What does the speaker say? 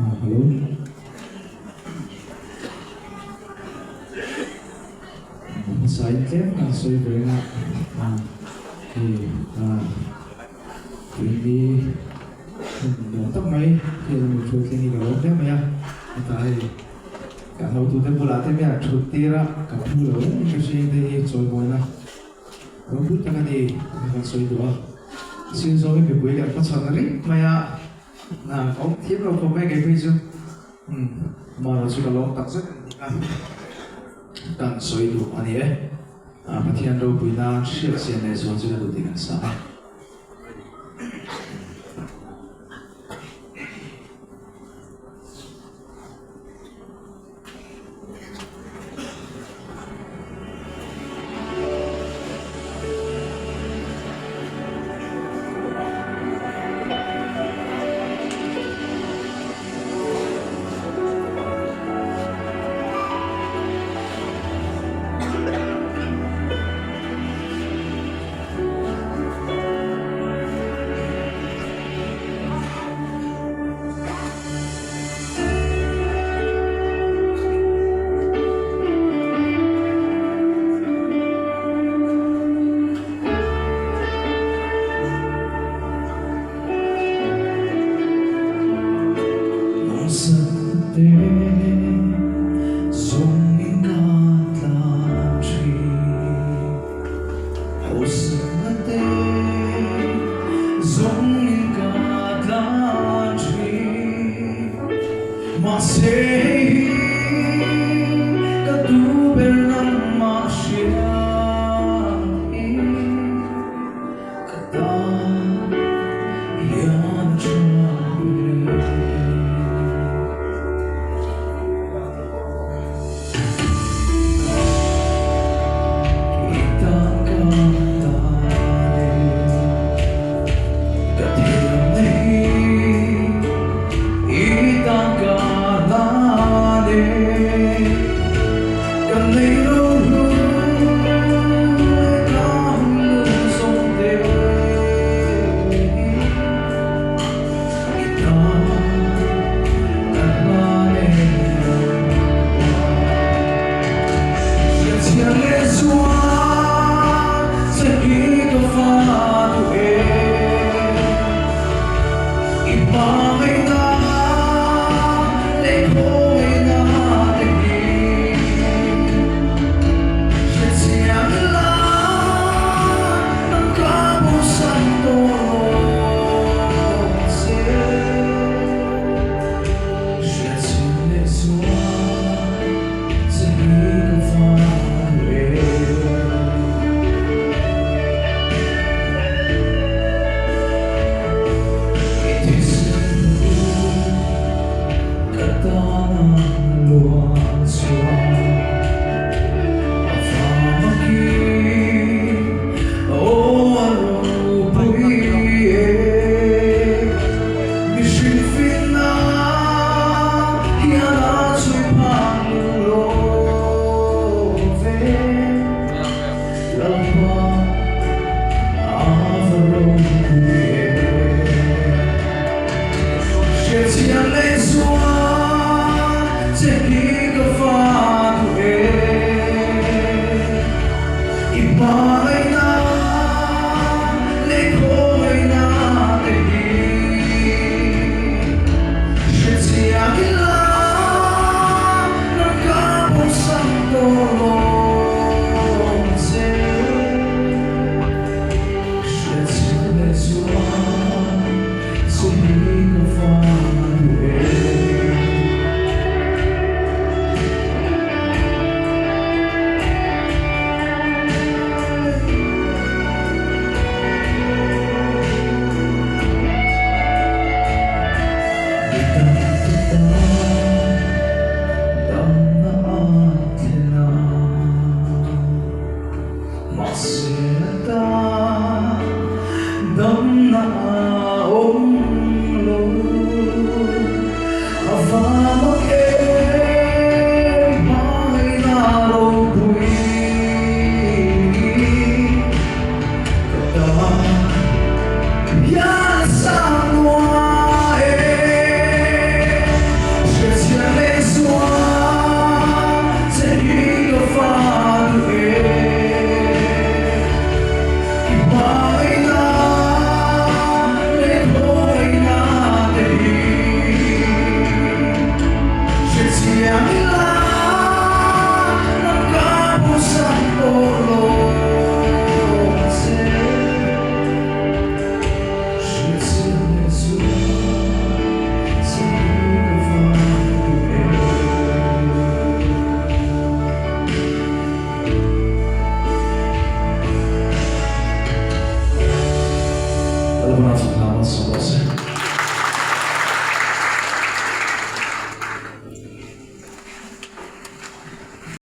Hello. Hmasa in tlem kan sawi ve nga hei tuini hun nuam tak mai hi a lo thu thleng hi ka lawm hle mai a heta hei kan hotute bulah te hian thut tir a ka phu lo em ka hriat te hi chawimawina ropui tak a ni kan sawi duh a sin zawng hi mipui kan hmachhawn reng mai a na ka awm thiam lo khawp mai kei phei chu. Umm, amaherawh chu ka lawm tak zet a ni a, kan sawi duh a ni e. Pathian ropui nan hriat chian leh zual chu ka duh tih kan sa a.